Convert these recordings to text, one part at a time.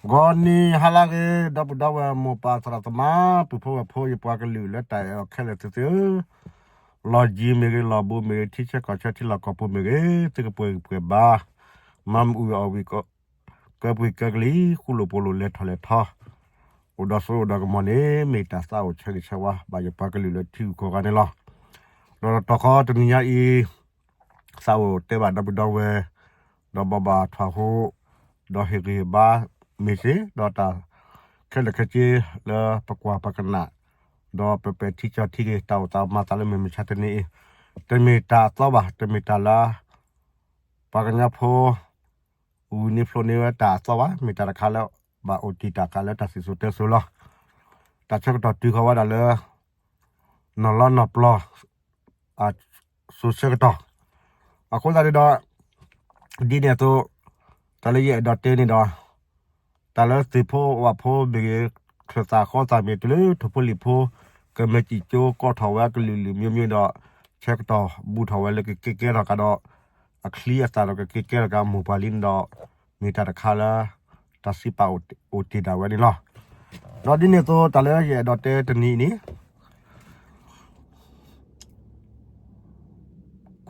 ဂီၤနံၤဟါလၢအဂ့ၤ ဒီပုၢ်ဒီဝဲၢ်မိၢ်ပၢ်သရၣ်သမါ ပုၢ်ဖိဝဲၢ်ဖိ ယပှၤကလုာ်လၢတၢ်အဲၣ်အီၤခဲလၢာ်သ့ၣ်ဧၢ, လီၢ်ယံၤမ့ၢ်ဂ့ၤ လီၢ်ဘူးမ့ၢ်ဂ့ၤ ထံဆၢကီၢ်ဆၢ ထံလီၢ်ကီၢ်ပူၤမ့ၢ်ဂ့ၤ သုကပှဲၤဂံၢ်ပှဲၤဘါ, မၤမုာ်အီၣ်ဝံၤ ကၢပှ့ၤကၢကလံၤ ဃူလိာ်ဖိးလိာ် လဲၤထီၣ်လဲၤထီ, အိၣ်ဒီးစိအိၣ်ဒီးကမီၤန့ၣ် မ့ၢ်တၢ်သးအိၣ်ဆၢဂ့ၤဆၢဝါ ဘၣ်ယပှၤကလုာ်လၢထံဂုၤကီၢ်ဂၤန့ၣ်လီၤ. ဒီးတီၢ်ခီတနံၤညါအံၤ သးအိၣ်တဲဘၣ်ဒီပုၢ်ဒီဝဲၢ် ဒီးဘိးဘၣ်ထွဲဟူ ဒီးဟ့ၣ်ဂံၢ်ဟ့ၣ်ဘါမ့ၢ်စ့ၢ် ဒီးတၢ်ခဲလၢာ်ခဲဆ့လၢပကွၢ်ပကနၣ် ဒီးပပဲာ်ထံကၠီထံဂ့ၤ တၢ်အိၣ်သးမၤသးလၢမုၢ်မဆါတနံၤအံၤ တမ့ၢ်တၢ်အသီဘၣ်, တမ့ၢ်တၢ်လၢ ပှၤကညီဖိ ဂုာ်န့ၢ်ဖျိန့ၢ်ဝဲတၢ်အသီဘၣ်, မ့ၢ်တၢ်တခါလၢ ဘၣ်အိၣ်တ့ၢ်တၢ်ခါလၢတၢ်စံၣ်စိၤတဲစိၤလီၤ. တၢ်ဆၢကတီၢ်တုၤဃီၤဝဲဒၣ်လၢ နီၢ်လီနီၢ်ပျီၤ အစိၤဆၢကတီၢ်, အဃိသတးန့ၣ်ဒီး ဒ်န့ၣ်အသိး တၢ်လၢယအဲၣ်ဒိးတဲန့ၣ်ဒီး တၢ်လၢသ့ၣ်ဖိဝၣ်ဖိမ့ၢ်ဂ့ၤ ချၢၣ်သၣ်ဃီသၣ်မ့ၢ်တုၤလၢထိၣ်ဖိလံၣ်ဖိ ကမဲာ်စံၣ်ကၠိကီထီၣ်ဝဲကလုာ်လုာ်မံၤမံၤဒီး ဆၢကတီၢ်ဘူးထီၣ်ဝဲလၢကကဲကဲထီၣ်ကဒီး အချံအသၣ်ဒီးကကဲကဲထီၣ်ကဒီးမိၢ်ပှၢ်လံန့ၣ်ဒီး မ့ၢ်တၢ်တခါလၢ တၢ်စံးပာ်အိၣ်တ့ၢ်ဒၣ်ဝဲန့ၣ်လီၤ. ဒီးဒ်န့ၣ်အသိး တၢ်လၢယအဲၣ်ဒိးတဲတနံၤအံၤန့ၣ်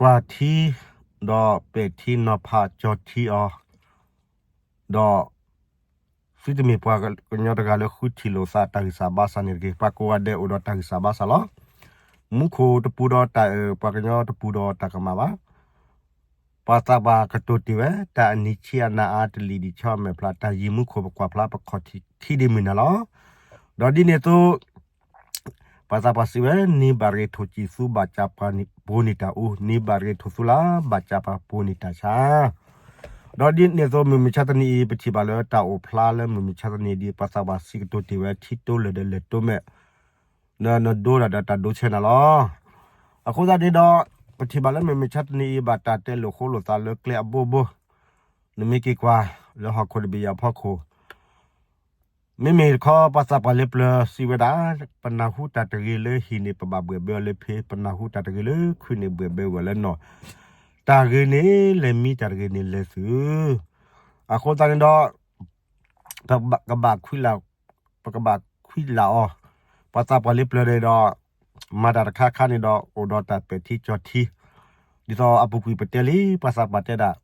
ကွၢ်ထံ ဒီးပဲာ်ထံနီၤဖးကၠီထံအီၤ ဒီး သုတမ့ၢ်ပှၤကညီတဂၤလၢဃုထံၣ်လိာ်သးတၢ်ဂံၢ်စၢ်ဘါစၢ်န့ၣ်တဂ့ၤ, ပှၤကိးဂၤဒဲးအိၣ်ဒီးတၢ်ဂံၢ်စၢ်ဘါစၢ်လီၤ. မူခိၣ်တပူၤဒီးတၢ်အၢၣ်, ပှၤကညီတပူၤဒီးတၢ်ကမၣ်ဘၣ်. ပှၤသးပှၢ်ကတိၤတ့ၢ်ဝဲ တၢ်အနံၤဆံးအနၤအါ တလံာ်ဒံးဆီအမဲာ်ဖျါ, တၢ်ယံၤမူခိၣ်ပကွၢ်ဖျါပခီၣ်ထံးဒ်မုၢ်နၤလီၤ. ဒီးဒ်န့ၣ်အသိး ပှၤသးပှၢ်စံးဝဲ နံၤဘၣ်တဂ့ၤထိၣ်စံၣ်သူဘၣ်ကၢ်ပှၤပှိၤန့ၢ်တၢ်အူ, နံၤဘၣ်တဂ့ၤထိၣ်သူလၢ် ဘၣ်ကၢ်ပှၤပှိၤန့ၢ်တၢ်ဆါ. ဒီးဒ်န့ၣ်အသိး မုၢ်မဆါတနံၤအံၤ ပထံၣ်ဘၣ်လၢတၢ်အိၣ်ဖျါလၢမုၢ်မဆါတနံၤဒ် ပှၤသးပှၢ်စံးကတိၤတ့ၢ်ဝဲ ထံတိလဲၢ်ဒီးလဲၢ်တိမဲာ် နဒိဒၣ်ဒီးတၢ်ဒိဆဲးနၤလီၤ. အဃိသတးန့ၣ်ဒီး ပထံၣ်ဘၣ်လၢမုၢ်မဆါတနံၤအံၤ ဘၣ်တၢ်တဲလိာ်ဃိလိာ်သးလၢကျဲအဘိဘိ, နမ့ၢ်က့ၤကွၢ်လၢဟီၣ်ခိၣ်တဘ့ၣ်အံၤအဖီခိၣ် မ့မ့ၢ်တခီ ပှၤသးပှၢ်လၢပျၢၤစံးဝဲဒၣ်, ပနၢ်ဟူတၢ်တဂ့ၤလၢဟံၣ်န့ၣ် ပဘၣ်ဘှဲၣ်ဘၢအီၤလၢဖံ, ပနၢ်ဟူတၢ်တဂ့ၤလၢခုန့ၣ် ဘှဲၣ်ဘၢဝဲလၢနီၢ်, တၢ်ဂ့ၤန့ၣ်လဲၤမံ တၢ်တဂ့ၤန့ၣ်လဲၤသုး. အဃိသတးန့ၣ်ဒီး ပကဘၣ်ခွံလၢ်, ပကဘၣ်ခွံလၢ်အီၤ, ပှၤသးပှၢ်လၢပျၢၤန့ၣ်ဒီး မၤတၢ်တခါခါန့ၣ်ဒီး အိၣ်ဒီးတၢ်ပဲာ်ထံကၠီထံ, ဒ်သိးအပူၤကွံာ်ပတဲလံ ပှၤသးပှၢ်တဲဒၣ်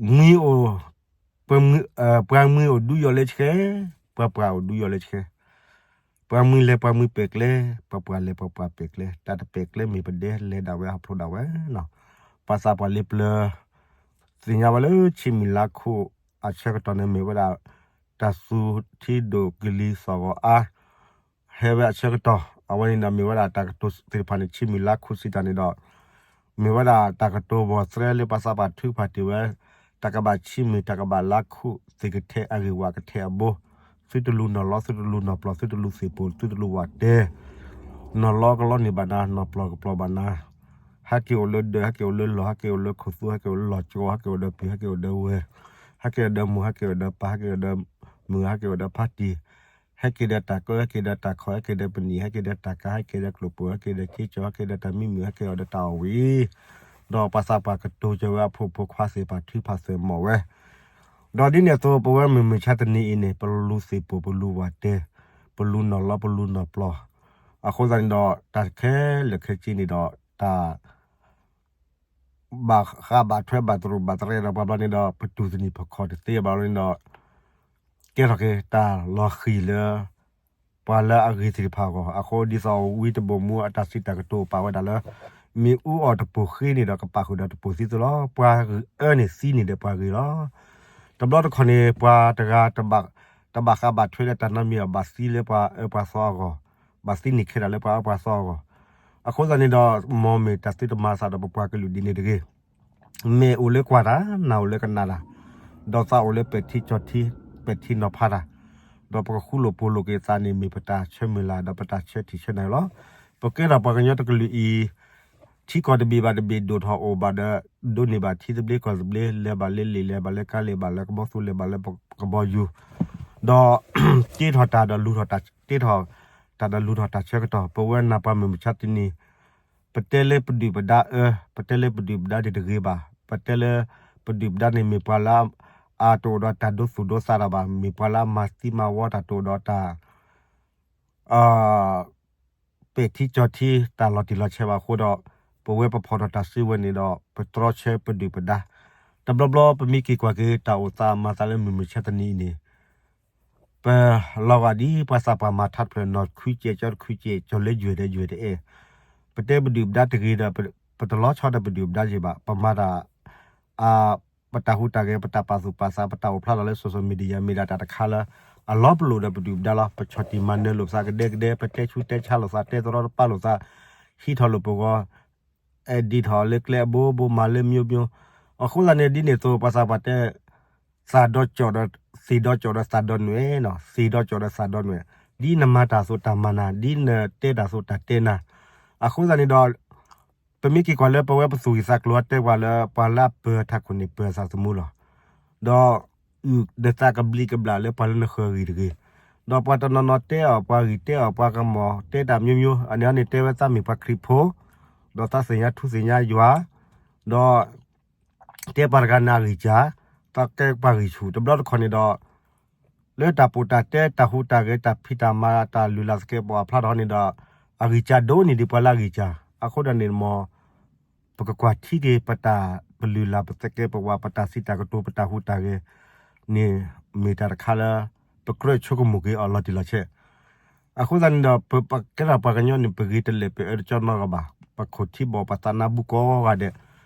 မှံအိၣ်, ပှၤမှံအိၣ်ဒူယိာ်လၢဆှဲ, ပှၤပှၢ်အိၣ်ဒူယိာ်လၢဆှဲ, ပှၤမှံလဲၤပှၤမှံပဲာ်ကျဲ, ပှၤပှၢ်လဲၤပှၤပှၢ်ပဲာ်ကျဲ, တၢ်တပဲာ်ကျဲမ့ၢ်ပဒဲလဲၤဒၣ်ဝဲဟးဖျိးဒၣ်ဝဲနီၤ. ပှၤသးပှၢ်လၢပျၢၤ သ့ၣ်ညါဝဲလၢဆံးမုၢ်လါခိၣ်အဆၢကတီၢ်န့ၣ် မ့ၢ်ဝဲဒၣ် တၢ်သူထံဒိၣ်ကလံၤသီၣ်ဂီၤအါ ဟဲဝဲအဆၢကတီၢ်, အဝဲန့ၣ်ဒီးမ့ၢ်ဝဲဒၣ်တၢ်ကတိၤသ့ၣ်တဖၣ်န့ၣ် ဆံးမုၢ်လါခိၣ်စံးတၢ်န့ၣ်ဒီး မ့ၢ်ဝဲဒၣ်တၢ်ကတိၤဝီၤသရဲလၢပှၤသးပှၢ်ထုကဖၣ်တ့ၢ်ဝဲ, တၢ်ကဘၣ်ဆံးမုၢ် တၢ်ကဘၣ်လါခိၣ်သ့ၣ်ကထဲအဂ့ၢ်ဝးကထဲအဘိ, သုတလူၤနီၢ်လီ သုတလူၤနီၢ်ပျီၢ် သုတလူၤသ့ၣ်ပိၢ် သုတလူၤဝးတဲ, နီၢ်လီကလီန့ၢ်ဘၣ်နၤ နီၢ်ပျီၢ်ကပျီၢ်ဘၣ်နၤ, ဟဲက့ၤအိၣ်လၢဒၢး ဟဲက့ၤအိၣ်လၢလီၢ် ဟဲက့ၤအိၣ်လၢခိၣ်သူ ဟဲက့ၤအိၣ်လၢလီၢ်ကဝီၤ ဟဲက့ၤအိၣ်ဒီးပုၢ် ဟဲက့ၤအိၣ်ဒီးဝဲၢ်, ဟဲက့ၤအိၣ်ဒီးမိၢ် ဟဲက့ၤအိၣ်ဒီးပၢ် ဟဲက့ၤအိၣ်ဒီးမုၣ် ဟဲက့ၤအိၣ်ဒီးဖါတံၢ် ဟဲက့ၤဒီးတၢ်ကၢ ဟဲက့ၤဒီးတၢ်ခီၣ် ဟဲက့ၤဒီးပနံာ် ဟဲက့ၤဒီးတၢ်ကါ ဟဲက့ၤဒီးကျိၣ်ပိၢ် ဟဲက့ၤဒီးစ့ကၠီ ဟဲက့ၤဒီးတၢ်မံမုာ် ဟဲက့ၤဒီးတၢ်အီၣ်ဝံၤ, ဒီးပှၤသးပှၢ်ကတိၤကၢၤဝဲအဖိမုၣ်ဖိခွါသ့ၣ်တဖၣ်ထုကဖၣ်သ့ၣ်မီၣ်ဝဲ, ဒီးဒ်န့ၣ်အသိး ပဝဲမုၢ်မဆါတနံၤအံၤန့ၣ် ပလူၤသ့ၣ်ပိၢ် ပလူၤဝးတဲ, ပလူၤနီၢ်လီ ပလူၤနီၢ်ပျီၢ်, အဃိသတးန့ၣ်ဒီး တၢ်ခဲလၢာ်ခဲဆ့န့ၣ်ဒီး တၢ် ဘၣ်ဃးဘၣ်ထွဲဘၣ်တရူးဘၣ်တရဲဒီးပှၤဘျီန့ၣ်ဒီး ပတူၢ်သနံၣ်ဖီခိၣ်တသ့ဘၣ်ဘျီန့ၣ်ဒီး ကဲထီၣ်က့ၤတၢ်လီၤဃံၤလၢ ပှၤလၢအဂ့ၤသ့ၣ်တဖၣ်အဂီၢ်, အဃိဒ်သိးဝံတဘိၣ်မူအတၢ်စံးတၢ်ကတိၤပာ်ဝဲဒၣ်လၢ မ့ၣ်အူအီၣ်တပိၢ်ဃ့န့ၣ်ဒီး ကပာ်ဃုာ်ဒီးတပိၢ်သံသိးလီၤ. ပှၤအၢန့ၣ်သံန့ၣ်ဒီးပှၤဂ့ၤလီၤ. တဘျီတခီၣ်န့ၣ် ပှၤတဂၤ တဘၣ်ဃးဘၣ်ထွဲဒီးတၢ်နီတမံၤအီၤ ဘၣ်သံလၢပှၤအၢပှၤသီအဂီၢ်, ဘၣ်သံန့ၢ်ခဲဒၣ်လၢပှၤအၢပှၤသီအဂီၢ်, အဃိသတးန့ၣ်ဒီး မ်မ့ၢ်တၢ်သုတမၤသးဒီးပပှၤကလုာ်ဒ်န့ၣ်တဂ့ၤ. မဲာ်အိၣ်လၢကွၢ်တၢ်, နၢ်အိၣ်လၢကနၣ်တၢ်, ဒီးသးအိၣ်လၢပဲာ်ထံကၠီထံ, ပဲာ်ထံနီၤဖးတၢ်, ဒီးပကဃူလိာ်ဖိးလိာ်က့ၤသးန့ၣ် မ့ၢ်ပတၢ်ဆၢမုၢ်လၢ် ဒီးပတၢ်ဆၢထံၣ်ဆၢနၢ်လီၤ. ပကဲထီၣ်ပှၤကညီတကလုာ်အံၤ ထံကီၢ်တဘ့ၣ်ဘၣ်တဘ့ၣ်ဒိၣ်ထီၣ်အိၣ်ဘၣ်ဒီး ဒိးန့ၢ်ဘၣ်ထံသဘျ့ကီၢ်သဘျ့, လဲၤဘၣ်လၢလံာ် လဲၤဘၣ်လၢကါ လဲၤဘၣ်လၢကဘီသူ လဲၤဘၣ်လၢကဘီယူၤ, ဒီး တ့ထီၣ်တၢ်ဒီးလူၤထီၣ်တၢ်, တ့ထီၣ်တၢ်ဒီးလူၤထီၣ်တၢ်ဆၢကတီၢ်, ပဝဲနၢ်ပှၤမုၢ်မဆါတနံၤ ပတဲလၢပဒုၣ်ပဒါအၢ, ပတဲလၢပဒုၣ်ပဒါန့ၣ်တဂ့ၤဘၣ်, ပတဲလၢပဒုၣ်ပဒါန့ၣ်မ့ၢ်ပှၤလၢ အတအိၣ်ဒီးတၢ်ဒိသူၣ်ဒိသးတၢ်ဘၣ်, မ့ၢ်ပှၤလၢအမၤသံမၤဝီတၢ်တအိၣ်ဒီးတၢ် ပဲာ်ထံကၠီၤထံ တၢ်လီၤတံၢ်လီၤဆဲးဘၣ်အဃိဒီး ပဝဲပဖီၣ်ထီၣ်တၢ်စုဝဲန့ၣ်ဒီး ပတြီဆၢပဒုၣ်ပဒါ, တဘျီဘျီပမ့ၢ်က့ၤကွၢ်က့ၤတၢ်အိၣ်သးမၤသးလၢမုၢ်မဆါတနံၤအံၤန့ၣ် ပလီၤဂာ်ဒ်ပှၤသးပှၢ်မၤထါတဖျၢၣ်နီၢ်ခွံကဲး ကၠီတခွံကဲး ကၠီၤလၢယွဲၢ်ဒီးယွဲၢ်တအဲၣ်, ပတဲပဒုၣ်ပဒါတဂ့ၤဒီး ပတလီၤဆီဒီးပဒုၣ်ပဒါယံၤဘၣ်, ပမၤတၢ် ပတၢ်ဟူးတၢ်ဂဲၤ ပတၢ်ပာ်သူၣ်ပာ်သး ပတၢ်အိၣ်ဖျါထီၣ်လၢ social media မ့ၢ်ဒၣ်တၢ်တခါလၢ အလီၤပလိာ်ဒီးပဒုၣ်ပဒါလီၤ. ပဆီၣ်တံၢ်မၤနၢၤလိာ်ပသးကဒဲကဒဲ, ပတဲဆူတဲဆါလိာ်သး, တဲသရီတပါလိာ်သး, ဟံးထီၣ်လိာ်ပဂီၤ, အဲၣ်ဒိးထီၣ်လၢကျဲအဘိဘိ မၤလၢမျိုးမျိုး, အဃိသတးန့ၣ် ဒ်န့ၣ်အသိး ပှၤသးပှၢ်တဲ သးဒီကၠီၣ်ဒီး သ့ၣ်ဒီကၠီၣ်ဒီးသးဒီနွဲၣ်နီၤ, သ့ၣ်ဒီကၠီၣ်ဒီးသးဒီနွဲၣ်, ဒ်နမၤတၢ်အသိးတၢ်မၤနၤ, ဒ်နတဲတၢ်အသိးတၢ်တဲနၤ, အဃိသတးန့ၣ်ဒီး ပမ့ၢ်က့ၤကွၢ်လၢပဝဲပသူၣ်ဂံၢ်သးကျိၤအတဲပှၤလၢ ပှၤလၢအပၢၤထးခိၣ်န့ၣ် ပၢၤသးသမူလီၤ. ဒီး အုၣ်နသးကဘျံးကဘျၣ်လၢပှၤလၢနဃၢၤအဂ့ၢ်တဂ့ၤ, ဒီးပှၤတနီၤနီၤတဲအီၤ ပှၤဂံၢ်တဲအီၤ ပှၤကမီၤတဲတၢ်မျိုးမျိုး, အန့ၣ်န့ၣ်တဲဝဲသးမ့ၢ်ပှၤခရံာ်ဖိ, ဒီးသးသ့ၣ်ညါထူသ့ၣ်ညါယွၤ, ဒီး တဲပှၤတဂၤန့ၣ်အဂံၢ်စၢ်, သးကဲပှၤဂံၢ်ဆူၣ်, တဘျီတခီၣ်န့ၣ်ဒီး လၢတၢ်ပီးတၢ်တဲ တၢ်ဟူးတၢ်ဂဲၤ တၢ်ဖံးတၢ်မၤ တၢ်လုၢ်လၢ်သကဲးပဝးဖျါထီၣ်န့ၣ်ဒီး အဂံၢ်စၢ်ဒိၣ်န့ၢ်ဒံးပှၤလၢအဂံၢ်စၢ်, အဃိဒ်န့ၣ်မ် ပကကွၢ်ထံက့ၤ ပတၢ်ပလုၢ်လၢ်ပသကဲးပဝး ပတၢ်စံးတၢ်ကတိၤ ပတၢ်ဟူးတၢ်ဂဲၤန့ၣ် မ့ၢ်တၢ်တခါလၢ ပကြၢးဆိကမိၣ်က့ၤအီၤလီၤတံၢ်လီၤဆဲး, အဃိသတးန့ၣ်ဒီး ပကဲထီၣ်ပှၤကညီန့ၣ် ပဂ့ၤတလဲာ် ပအၢတကၠီနီတဂၤဘၣ်, ပခိၣ်ထံဘီၣ် ပသးနါဘူၣ်ကိးဂၤဒဲး,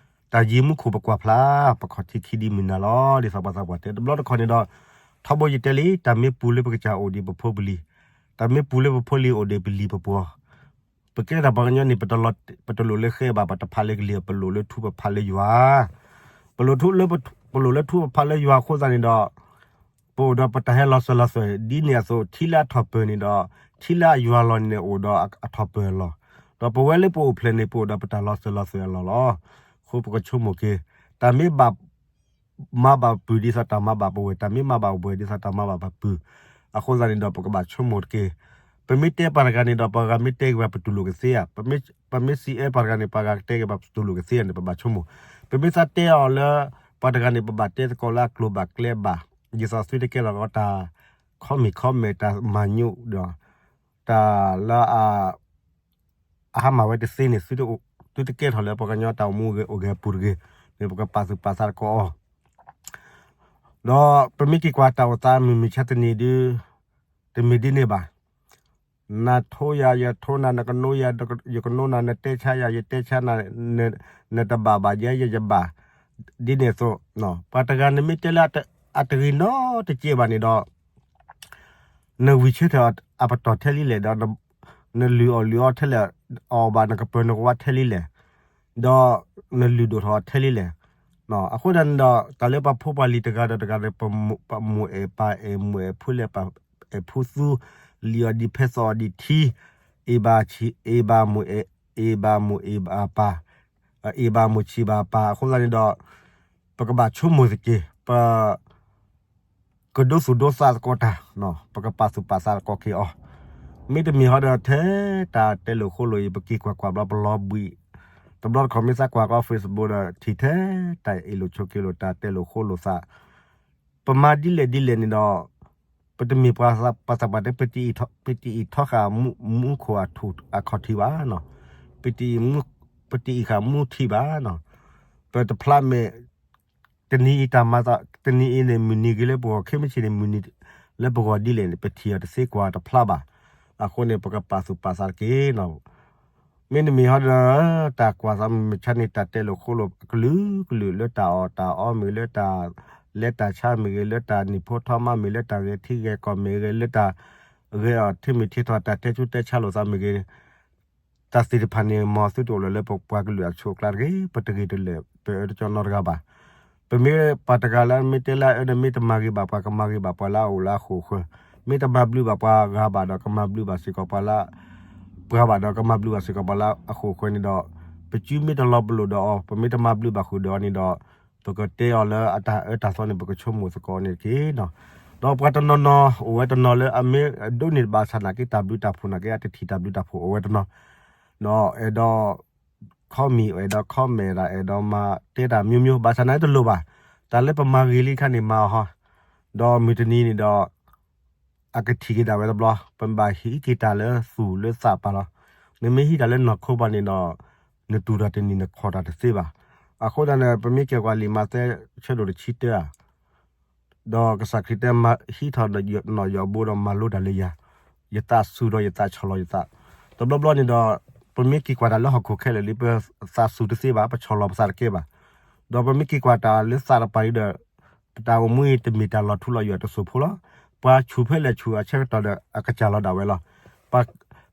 တၢ်ယံၤမူခိၣ်ပကွၢ်ဖျါ, ပခီၣ်ထံခံဒ်မုၢ်နၤလီၤ. ဒ်သိးပှၤသးပှၢ်တဲ တဘျီတခီၣ်န့ၣ်ဒီး ထီဘိယတဲလံ, တၢ်မ့ၢ်ပူၤလၢပကစၢ်အိၣ်ဒံးပဖိပလံၤ, တၢ်မ့ၢ်ပူၤလၢပဖိလံၤအိၣ်ဒံးပလံၤပပှီၤ, ပကဲထီၣ်ပှၤကညီန့ၣ် ပတလိၣ်လၢဃဲဘၣ် ပတဖးလၢကလံၤ, ပလိၣ်လၢထူပဖးလၢယွၤ, ပလိၣ်ထူလၢ ပလိၣ်လၢထူပဖးလၢယွၤအဃိသတးန့ၣ်ဒီး ပအိၣ်ဒီးပတၢ်ဟဲလီၤစၢၤလီၤသွဲၣ် ဒ်န့ၣ်အသိး ထံလၢအထီၣ်ပၢၢ်န့ၣ်ဒီး ထံလၢအယွၤလီၤန့ၣ်အိၣ်ဒီးအထီၣ်ပၢၢ်အလီၢ်, ဒီးပဝဲလၢပအိၣ်ဖျဲၣ်န့ၣ် ပအိၣ်ဒီးပတၢ်လီၤစၢၤလီၤသွဲၣ်အလီၢ်လီၤ. အဃိပကဆိကမိၣ်က့ၤ တၢ်မ့ၢ်ဘၣ် မၤဘၣ်ပုၢ်ဒ်သိးတၢ်မၤဘၣ်ပဝဲၢ်, တၢ်မ့ၢ်မၤဘၣ်ပဝဲၢ်ဒ်သိးတၢ်မၤဘၣ်ပပုၢ်, အဃိသတးန့ၣ်ဒီး ပကဘၣ်ဆိကမိၣ်တက့ၢ်. ပမ့ၢ်တဲပှၤတဂၤန့ၣ်ဒီး ပှၤဂၤမ့ၢ်တဲက့ၤပှၤ ပတူၢ်လိာ်ကသ့ဧါ, ပမ့ၢ်စံးအၢပှၤတဂၤန့ၣ် ပှၤဂၤကတဲက့ၤပှၤ ပတူၢ်လိာ်ကသ့ဧါန့ၣ် ပဘၣ်ဆိကမိၣ်, ပမ့ၢ်သးတဲအီၤလၢ ပှၤတဂၤန့ၣ်ပဘၣ်တဲသကိးလၢအကျိၤဘၣ်ကျဲဘၣ်, ဒ်သိးသုတကဲထီၣ်လီၤတၢ် ခီမ့ၢ်ခီမဲာ် တၢ်မၤညူးဒီး တၢ်လၢအ အဟါမၢ်ဝဲတသ့န့ၣ် သုတကဲထီၣ်လၢပှၤကညီတၢ်အိၣ်မူအိၣ်ဂဲၤအပူၤတဂ့ၤ, မ့ၢ်ပကပာ်သူၣ်ပာ်သးသကိးအီၤ, ဒီးပမ့ၢ်က့ၤကွၢ်တၢ်အိၣ်သးမုၢ်မဆါတနံၤဒု တမ့ၢ်ဒ်န့ၣ်ဘၣ်. နထိယၤ ယထိနၤ, နကနိယၤ ယကနိနၤ, နတဲဆါယၤ ယတဲဆါနၤ, နတဘၣ်ဘၣ်ယဲ ယယဘၣ်, ဒ်န့ၣ်အသိး, ပှၤတဂၤနမ့ၢ်တဲလၢအတဂ့ၤနီတကဲဘၣ်န့ၣ်ဒီး နဝံၤဆၢထၢၣ်အပတီၢ်ထဲလံလဲၣ်, ဒီးနလုၢ်အီၣ်လုၢ်အီထဲလဲၣ်, အီၣ်ဘၣ်နကပၢၤနကဝါထဲလံလဲၣ်, ဒီးနလုၢ်ဒိၣ်ထီၣ်ထဲလံလဲၣ်. အဃိဒၣ်န့ၣ်ဒီး တၢ်လၢပှၤဖိပှၤလံၤတဂၤဒီးတဂၤဒီး ပမိၢ်အဲၣ်ပၢ်အဲၣ် မိၢ်အဲၣ်ဖိလဲၣ် ပၢ်အဲၣ်ဖိသူ, လံၣ်အီၤဒံးဖဲသိးအီၤဒံးထံ, အ့ၣ်ဘၣ်ဆံး အ့ၣ်ဘၣ်မိၢ်အဲၣ် အ့ၣ်ဘၣ်မိၢ်အ့ၣ်ဘၣ်ပၢ်, အ့ၣ်ဘၣ်မိၢ်ဆံးဘၣ်ပၢ်, အဃိသတးန့ၣ်ဒီး ပကဘၣ်ဆိကမိၣ်သက့ၢ်, ပ ကဒိသူၣ်ဒိသးသကိးတၢ်, ပကပာ်သူၣ်ပာ်သးသကိးက့ၤအီၤ, မ့တမ့ၢ်ဟီဒီးထဲတၢ်တဲလိာ်ဃိလိာ်အံၤ ပက့ၤကွၢ်ကွၢ်ဘျီပလီၤဘှံး, တဘျီတခီၣ်မ့ၢ်သးကွၢ်ကီး Facebook ဒီးထံၣ်ထဲတၢ်အ့ၣ်လိာ်ဆိးက့လိာ် တၢ်တဲလိာ်ဃိလိာ်သး, ပမၤဒ်လဲၣ်ဒ်လဲၣ်န့ၣ်ဒီး ပတမ့ၢ်ပှၤသးပှၢ်တဲ ပတအံးထီဃာ်မူခိၣ်အခီၣ်ထံးဘၣ်, ပတအံးဃာ်မူထံးဘၣ်, ပတဖျါမဲာ် တနံၤအံၤတၢ်မၤသး တနံၤအံၤန့ၣ် မုၢ်နံၤဂ့ၤလၢပဂီၢ် ခဲမုၢ်ဆ့ၣ်န့ၣ် မုၢ်နံၤလၢပဂီၢ်ဒ်လဲၣ်န့ၣ် ပထံၣ်အီၤတသ့ကွၢ်တဖျါဘၣ်. အဃိန့ၣ် ပကပာ်သူၣ်ပာ်သးတက့ၢ်. မ့တမ့ၢ်ဟီဒီး တၢ်ကွၢ်သးမုၢ်မဆါန့ၣ် တၢ်တဲလိာ်ဃိလိာ်အကလုာ်ကလုာ် လၢတၢ်အီၣ်တၢ်အီမ့ၢ်ဂ့ၤ လၢတၢ်လဲၤတၢ်ဆါမ့ၢ်ဂ့ၤ လၢတၢ်နံၣ်ဖိထီမါမ့ၢ်ဂ့ၤ လၢတၢ်ဂဲၤထံဂဲၤကီၢ်မ့ၢ်ဂ့ၤ လၢတၢ်ဂဲၤအီၤထဲမ့ၢ်ထဲထီၣ် တၢ်တဲဆူးတဲဆါလိာ်သးမ့ၢ်ဂ့ၤ တၢ်သ့ၣ်တဖၣ်န့ၣ် မ်သုတအိၣ်လၢၤလၢပပှၤကလုာ်အဆိးအကျါတဂ့ၤ, ပတဂ့ၤတလၢာ် ပအၢတကၠီနီတဂၤဘၣ်. ပမ့ၢ်ပှၤတဂၤလၢမ့ၢ်တဲလၢအအၢဒီး မ့ၢ်တမၤဂ့ၤဘၣ်ပှၤ ကမၤဂ့ၤဘၣ်ပှၤလၢအအိၣ်လၢအဃိာ်အဃၢၤ, မ့ၢ်တမၤဘျုးဘၣ်ပှၤဂၤဘၣ်ဒီး ကမၤဘျုးဘၣ်စ့ၢ်ကီးပှၤလၢ ပှၤဘၣ်ဒီး ကမၤဘျုးဘၣ်စ့ၢ်ကီးပှၤလၢအဃိာ်အဃၢၤန့ၣ်ဒီး ပစုမ့ၢ်တလီၤပလိာ်ဒီးအီၤ ပမ့ၢ်တမၤဘျုးဘၣ်ဃုာ်ဒီးအီၤန့ၣ်ဒီး ပကတဲအီၤလၢအတၢ်အၢတၢ်သီန့ၣ် ပကဆိကမိၣ်သကိးန့ၣ်တက့ၢ်. ဒီးပှၤတနီၤနီၤ အိၣ်ဝဲတနီၤလၢအမ့ၢ်ဒိးန့ၢ်ဘၣ်ဆၣ်နာ်က့ တၢ်ဘျုးတၢ်ဖှိၣ်နာ်က့ အတထံၣ်တၢ်ဘျုးတၢ်ဖှိၣ်အိၣ်ဝဲတနီၤ, ဒီးအဲၣ်ဒိး comment အဲၣ်ဒိး comment တၢ် အဲၣ်ဒိးမၤတဲတၢ်မျိုးမျိုး ဘၣ်ဆၣ်နာ်က့တလိၣ်ဘၣ်. တၢ်လၢပမၤဂ့ၤလံတခါန့ၣ်မၤအီၤဟီ, ဒီးမုၢ်တနံၤန့ၣ်ဒီး အကထံၣ်က့ၤဒၣ်ဝဲတဘျီ, ပဘၣ်ဟံးက့ၤတၢ်လၢသူၣ်လၢသးပာ်လီၤ. နမ့ၢ်ဟံးတၢ်လၢနီၢ်ခိဘၣ်န့ၣ်ဒီး နတူၢ်တၢ်တန့ၢ်နခီၣ်တၢ်တသ့ဘၣ်. အဃိသတးန့ၣ် ပမ့ၢ်က့ၤကွၢ်လံာ်မးသဲဆၢဒိၣ်တဆံတၢဧါ ဒီးကစၢ်ခရံာ်တဲ ဟံးထီၣ်နီၢ်ယီၢ်ဘိဒီးမၤလိတၢ်လၢယၤ, ယသးစူၤဒီးယသးဆီၣ်လီၤယသး. တဘျီဘျီန့ၣ်ဒီး ပမ့ၢ်က့ၤကွၢ်တၢ်လၢဟီၣ်ခိၣ်ခဲလၢာ်လံ ပသးစူၤတသ့ဘၣ်, ပဆီၣ်လီၤပသးတကဲဘၣ်. ဒီးပမ့ၢ်က့ၤကွၢ်တၢ်လၢသးတပၤဒီး ပတၢ်အိၣ်မူအံၤတမ့ၢ်တၢ်လီၤထူလီၤယိာ်တစိၢ်ဖိလီၤ. ပှၤဆူၣ်ဖဲလဲၣ်ဆူၣ်အဆၢကတီၢ်ဒီးအကစၢ်လီၤဒၣ်ဝဲလီၤ. ပှၤ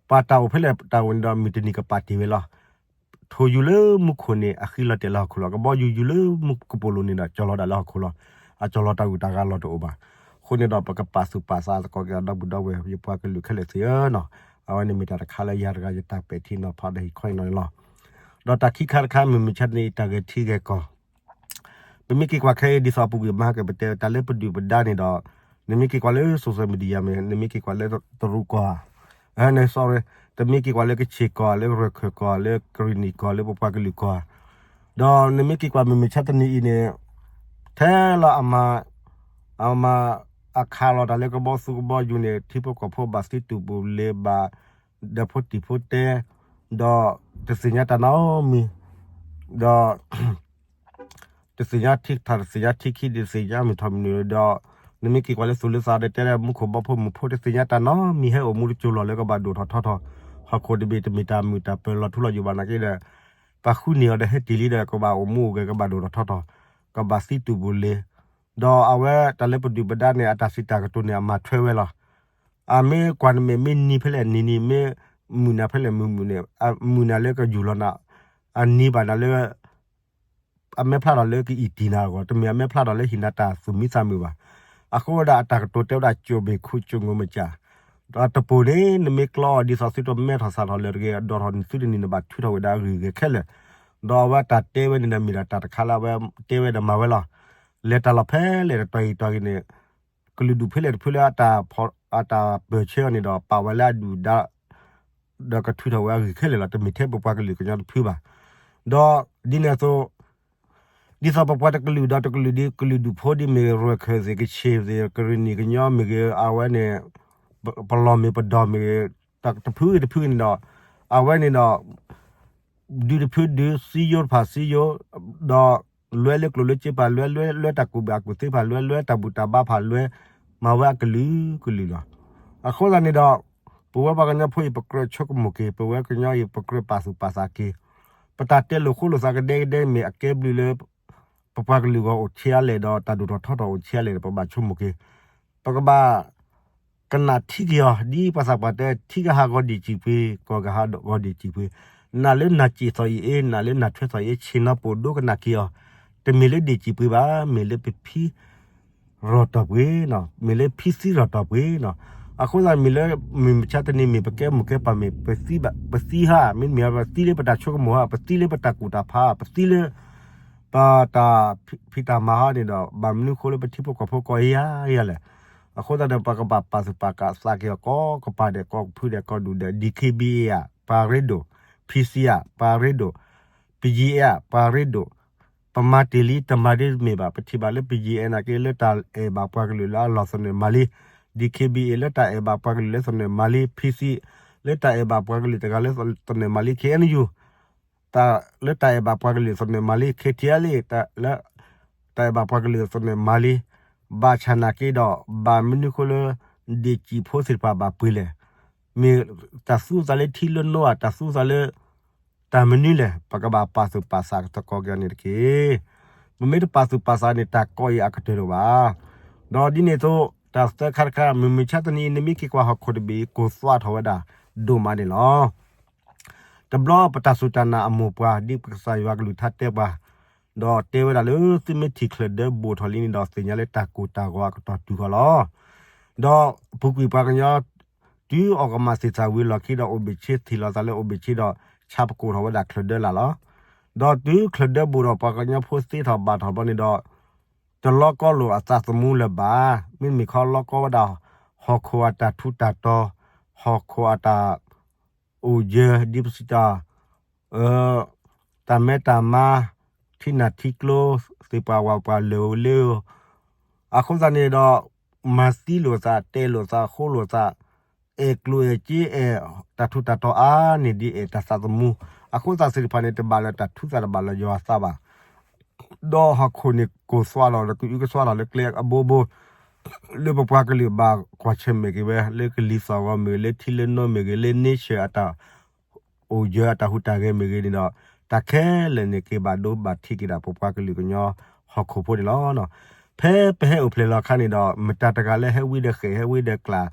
ပှၤတၢ်အိၣ်ဖဲလဲၣ်တၢ်အိၣ်န့ၣ်ဒီး မုၢ်တနံၤကပာ်တ့ၢ်ဝဲလီၤ. ထိၣ်ယူၤလၢမူခိၣ်န့ၣ် အဃံလီၤတဲာ်လၢဟီၣ်ခိၣ်လီၤ. ကဘီယူၤယူၤလၢမူကပိာ်လိၤန့ၣ်ဒီး ကၠီၤလီၤဒၣ်လၢဟီၣ်ခိၣ်လီၤ. အကၠီၤလီၤတၢ်ဂုၤတၢ်ဂၤလီၤတအိၣ်ဘၣ်. အဃိန့ၣ်ဒီး ပကပာ်သူၣ်ပာ်သးသကိးက့ၤဒီပုၢ်ဒီဝဲၢ် ယပှၤကလုာ်ခဲလၢာ်သ့ၣ်ဧၢနီၤ. အဝဲန့ၣ်မ့ၢ်တၢ်တခါလၢယၤတဂၤယတၢ်ပဲာ်ထံနီၤဖးဒီးဟ့ၣ်ခီအံၤနီၤန့ၣ်လီၤ. ဒီးတၢ်ခံခါတခါ မုၢ်မဆါတနံၤအံၤ တၢ်ဂဲၤထံဂဲၤကီၢ် ပမ့ၢ်က့ၤကွၢ်ခဲအံၤ ဒ်သိးအပူၤကွံာ်မၤဟါက့ၤ ပတဲတၢ်လၢပဒုၣ်ပဒါန့ၣ်ဒီး နမ့ၢ်က့ၤကွၢ်လၢ social media မ့ၢ် နမ့ၢ်က့ၤကွၢ်လၢတရူးကီၢ်ဧါ, န sorry, တမ့ၢ်က့ၤကွၢ်လၢကခ့ၣ်ကီၢ် လၢရခၢၣ်ကီၢ် လၢကရံၣ်နံၣ်ကီၢ် လၢပပှၤကလုာ်ကီၢ်ဧါ, ဒီးနမ့ၢ်က့ၤကွၢ်မုၢ်မဆါတနံၤအံၤန့ၣ် ထဲလီၤအမၤ အမၤ အခးလီၤတၢ်လၢကဘီသူကဘီယူၤန့ၣ် ထံဖိကီၢ်ဖိဘၣ်သံတူၢ်ပူၤလ့ၤ ဘၣ်ဒီးဖိတံၤဖိတဲ ဒီးတသ့ၣ်ညါတၢ်နီတမံၤ, ဒီး တသ့ၣ်ညါထံထီၣ် တသ့ၣ်ညါထံခံ တသ့ၣ်ညါမုၢ်ထီၣ်မုၢ်နုာ်ဒီး နမ့ၢ်က့ၤကွၢ်လၢသူၣ်လၢသးဒီး တဲလၢမူခိၣ်ဘီဖိမုၢ်ဖိ တသ့ၣ်ညါတၢ်နီတမံၤ ဟဲအိၣ်မူတကၠိလီၤလၢကဘၣ်ဒိၣ်ထီၣ်ထီထီၣ်, ဟီၣ်ခိၣ်တဘ့ၣ်တမ့ၢ်တၢ်မုာ်တၢ်ပၢၤလီၤထူလီၤယိာ်ဘၣ်နာ်က့ဒီး ပှၤဃုန့ၢ်အီၤဒီးဟဲတ့ၢ်လံဒီး ကဘၣ်အိၣ်မူအိၣ်ဂဲၤ ကဘၣ်ဒိၣ်ထီၣ်ထီထီၣ်, ကဘၣ်သံတူၢ်ပူၤလ့ၤ, ဒီးအဝဲတၢ်လၢပဒုၣ်ပဒါန့ၣ် အတၢ်စံးတၢ်ကတိၤန့ၣ် အမၤထွဲဝဲလီၤ. အမ့ၢ်ကွၢ်နမဲာ်မ့ၢ်နံၤဖဲလဲၣ်နံၤနံၤ မ့ၢ်မုၢ်နၤဖဲလဲၣ်မုၢ်မုၢ်န့ၣ် အမုၢ်နၤလၢကယူၢ်လီၤနၤ, အနံၤဘၣ်နၤလၢ အမဲာ်ဖျါထီၣ်လၢကအံၣ်တံၢ်နၤအဂီၢ် တမ့ၢ်အမဲာ်ဖျါထီၣ်လၢဟံးနၤတၢ်သူၣ်မံသးမုာ်ဘၣ်. အဃိဝဲဒၣ်အတၢ်ကတိၤတဲဝဲဒၣ် ကၠိၣ်ဘ့ၣ်ခူ ကၠိၣ်ငိၤမစၢ်, ဒီးတပိၢ်န့ၣ် နမ့ၢ်ကျီအီၤဒ်သိးသုတမဲထီၣ်သးထီၣ်လၢတဂ့ၤ ဒိးထီၣ်နသုတန့ၢ် နဘၣ်ထုးထီၣ်ဝဲဒၣ်အဂ့ၢ်ဂ့ၤခဲလၢာ်, ဒီးအဝဲတၢ်တဲဝဲန့ၣ်ဒီးမ့ၢ်ဒၣ်တၢ်တခါလၢအဝဲတဲဝဲဒီးမၤဝဲလီၤ. လဲၤတၢ်လီၢ်ဖဲလဲၣ်တတီၤဂ့ၤတီၤဂ့ၤန့ၣ် ကလုာ်ဒူၣ်ဖဲလဲၣ်တဖုလၢ အတၢ်ပၢၢ်ဆၢအီၤန့ၣ်ဒီး ပာ်ဝဲလၢအဒုၣ်ဒါ ဒီးကထုးထီၣ်ဝဲအဂ့ၢ်ခဲလၢာ်လီၤ. တမ့ၢ်ထဲပပှၤကလုာ်ကညီတဖုဘၣ်. ဒီးဒ်န့ၣ်အသိး ဒ်သိးပပှၤတကလုာ်ဒီးတကလုာ်ဒ်ကလုာ်ဒူၣ်ဖိဒ်မ့ၢ်ဂ့ၤ ရခၢၣ်သ့ၣ် ကဆ့ၣ်သ့ၣ် ကရံၣ်နံၣ်ကညီမ့ၢ်ဂ့ၤ အဝဲန့ၣ် ပလီၢ်မ့ၢ်ပဒီၢ်မ့ၢ်ဂ့ၤ တဖုဂ့ၤတဖုဂ့ၤန့ၣ်ဒီး အဝဲန့ၣ်ဒီး ဒုးတဖုဒုး စံယိတဖၣ်စံယိ ဒီးလွဲလၢကျိၣ်လၢစ့ဖၣ်လွဲ လွဲလွဲတၢ်ကူၣ်ဘၣ်ကူၣ်သ့ဖၣ်လွဲ လွဲတၢ်ဘူၣ်တၢ်ဘါဖၣ်လွဲ မၤဝဲအကလုာ်ကလုာ်လီၤ. အဃိသတးန့ၣ်ဒီး ပဝဲပှၤကညီဖိအံၤ ပကြၢးဆိကမိၣ်က့ၤ ပဝဲကညီအံၤ ပကြၢးပာ်သူၣ်ပာ်သးက့ၤ ပတၢ်တဲလိာ်ဃိလိာ်သးကဒဲကဒဲမ့ၢ်အကဲဘျုးလၢ ပပှၤကလုာ်ဂီၢ်အိၣ်ဆံးအါလဲၣ်ဒီး တၢ်ဒိၣ်ထီၣ်ထီထီၣ်အိၣ်ဆံးအါလဲၣ်ဒီး ပဘၣ်ဆိကမိၣ်က့ၤ ပကဘၣ် ကနၣ်ထံက့ၤအီၤ ဒ်ပှၤသးပှၢ်တဲ ထံကဟးဂီၤဒံၣ်စံၣ်ပှ့ၤ ကီၢ်ကဟးဂီၤဒံၣ်စံၣ်ပှ့ၤ, နာ်လၢနၢ်စံၣ်သီၣ်အံၤအ့ နာ်လၢနၢ်ထွဲသီၣ်အံၤအ့ ဆ့ၣ်နီၤပိာ်ဒိကနၣ်က့ၤအီၤ, တမ့ၢ်လၢဒံၣ်စံၣ်ပှ့ၤဘၣ် မ့ၢ်လၢပဖံ ရီၣ်တီၢ်ပှ့ၤနီၤ မ့ၢ်လၢဖံသံရီၣ်တီၢ်ပှ့ၤနီၤ. အဃိသတးမ့ၢ်လၢ မုၢ်မဆါတနံၤမ့ၢ်ပကဲမိၢ်ကဲပၢ်မ့ၢ် ပသံဘၣ် ပသံဟါ မ့တမ့ၢ် ပသံလၢပတၢ်ဆိကမိၣ်ဟါ ပသံလၢပတၢ်ကူၣ်တၢ်ဖး ပသံလၢ ပတၢ်ဖံးတၢ်မၤဟါန့ၣ်ဒီး ဘၣ်မနုၤဃိလၢပထံဖိကီၢ်ဖိကီၢ်အံၤယါယါလဲၣ်. အဃိသတးဒီး ပကဘၣ်ပာ်သူၣ်ပာ်သးက့ၤအီၤ ကိးကပၤဒဲး ကိးကဖုဒဲး ကိးဒူၣ်ဒဲး ဒ် ခ့ဘံၣ်အ့ၣ် ဧါ ပှၤရ့ဒိၣ်, ဖံစံၣ်အ့ ပှၤရ့ဒိၣ်, ပယံၤအ့ၣ် ပှၤရ့ဒိၣ်, ပမၤတ့ၢ်လံ တမၤဒ်မ့ၢ်ဘၣ် ပထံၣ်ဘၣ်လၢပယံၤအ့ၣ်နာ်က့ လၢတၢ်အဲၣ်ဘၣ်ပှၤကလုာ်လၢအလီၢ်သနၢၣ်မၤလံ, ဒ် ခ့ဘံၣ်အ့ၣ် လၢတၢ်အဲၣ်ဘၣ်ပှၤကလုာ်လၢသနၢၣ်မၤလံ, ဖံစံၣ် လၢတၢ်အဲၣ်ဘၣ်ပှၤကလုာ်တဂၤလၢသနၢၣ်မၤလံ, ခ့ၣ်အဲၣ်ယူၣ် လၢတၢ်အဲၣ်ဘၣ်ပှၤကလုာ်သနၢၣ်မၤလံ, ခ့ၣ်ထံၣ်အဲၣ်လံ လၢ တၢ်အဲၣ်ဘၣ်ပှၤကလုာ်သနၢၣ်မၤလံ, ဘၣ်ဆၣ်နာ်က့ဒီး ဘၣ်မနုၤဃိလၢ ဒံၣ်စံၣ်ဖိသ့ၣ်တဖၣ်ဘၣ်ပှ့ၤလဲၣ်. မ့ၢ်တၢ်သူသးလၢထံလၢနိဧါ, တၢ်သူသးလၢ တၢ်မနုၤလဲၣ်, ပကဘၣ်ပာ်သူၣ်ပာ်သးသကိးက့ၤအီၤန့ၣ်တက့ၢ်. ပမ့ၢ်တပာ်သူၣ်ပာ်သးန့ၣ် တၢ်ကီအံၤအကတၢၢ်တအိၣ်ဘၣ်. ဒီးဒ်န့ၣ်အသိး တၢ်သၢခါတခါ မုၢ်မဆါတနံၤအံၤ နမ့ၢ်က့ၤကွၢ်ဟီၣ်ခိၣ်တဘ့ၣ်အံၤ ကိၢ်သွးထီၣ်ဝဲဒၣ်ဒိၣ်မးန့ၣ်လီၤ. တဘျီပတၢ်စူၢ်တၢ်နာ်အမိၢ်ပှၢ် ဒ်ပကစၢ်ယွၤကလုၢ်ကထါတဲပှၤ, ဒီးတဲဝဲဒၣ်လၢ သုမ့ၢ်ထံၣ်ချၢၣ်ဒၢဘိၣ်ထီၣ်လံန့ၣ်ဒီး သ့ၣ်ညါလၢတၢ်ကိၢ်တၢ်ဂီၤအကတီၢ်တုၤဃီလီၤ. ဒီးပူၤကွံာ်ပှၤကညီ တုၤအီၣ်ကမၣ်သ့ၣ်သၣ်ဝံၤလီၢ်ခံဒီးအိၣ်ဘ့ၣ်ဆ့ ထံၣ်လိာ်သးလၢအိၣ်ဘ့ၣ်ဆ့ဒီး ဆါပကိၢ်ထီၣ်ဝဲဒၣ်ချၢၣ်ဒၢလၢ်လီၤ. ဒီးတုၤချၢၣ်ဒၢဘိၣ်ဒီးပှၤကညီဖိသ့ထီၣ်ဘၣ်ထီၣ်ဘျီန့ၣ်ဒီး တလီကီလိာ်အသးသမူလၢၤဘၣ်. မ့မ့ၢ်ခီလီကီဝဲဒၣ် ဟီၣ်ခိၣ်အတၢ်ထူးတၢ်တီၤ, ဟီၣ်ခိၣ်အတၢ်အိၣ်ယၢၤ ဒ်ပစံးတၢ် တၢ်မဲတၢ်မါ, ထံနၢ်ထံကျိ, သ့ၣ်ပှၢ်ဝၣ်ပှၢ်လၢာ်လၢ အဃိသတးန့ၣ်ဒီး မၤသံလိာ်သး တဲလိာ်သး ဃိလိာ်သး အဲၣ်ကျိၣ်အဲၣ်စ့ အဲၣ်တၢ်ထူးတၢ်တီၤအါန့ၢ်ဒ်အဲၣ်တၢ်သးသမူ အဃိသတးသ့ၣ်တဖၣ်န့ၣ် တဘၣ်လၢတၢ်ထူးသး တဘၣ်လၢယွၤသးဘၣ်. ဒီးဟီၣ်ခိၣ်န့ၣ် ကိၢ်သွါလီၤ ဒီးကအုကစွါလီၤလၢကျဲအဘိဘိ လၢပပှၤကလုာ်ဘၣ်ကွၢ်ဆၢၣ်မဲာ်က့ၤဝဲ လၢကလံၤသီၣ်ဂီၤမ့ၢ်ဂ့ၤ လၢထံလၢနိမ့ၢ်ဂ့ၤ လၢ nature အတၢ် အိၣ်ယၢၤအတၢ်ဟူးတၢ်ဂဲၤမ့ၢ်ဂ့ၤန့ၣ်ဒီး တၢ်ခဲလၢာ်န့ၣ် က့ၤဘၣ်ဒိဘၣ်ထံးက့ၤဒၣ်ပပှၤကလုာ်ကညီဟီၣ်ခိၣ်ဖိန့ၣ်လီၤ. ဖဲပဟဲအိၣ်ဖျဲၣ်လီၤအခါန့ၣ်ဒီး မတၤတဂၤလၢဟဲဝံဒီးဃဲၣ် ဟဲဝံဒီးကျး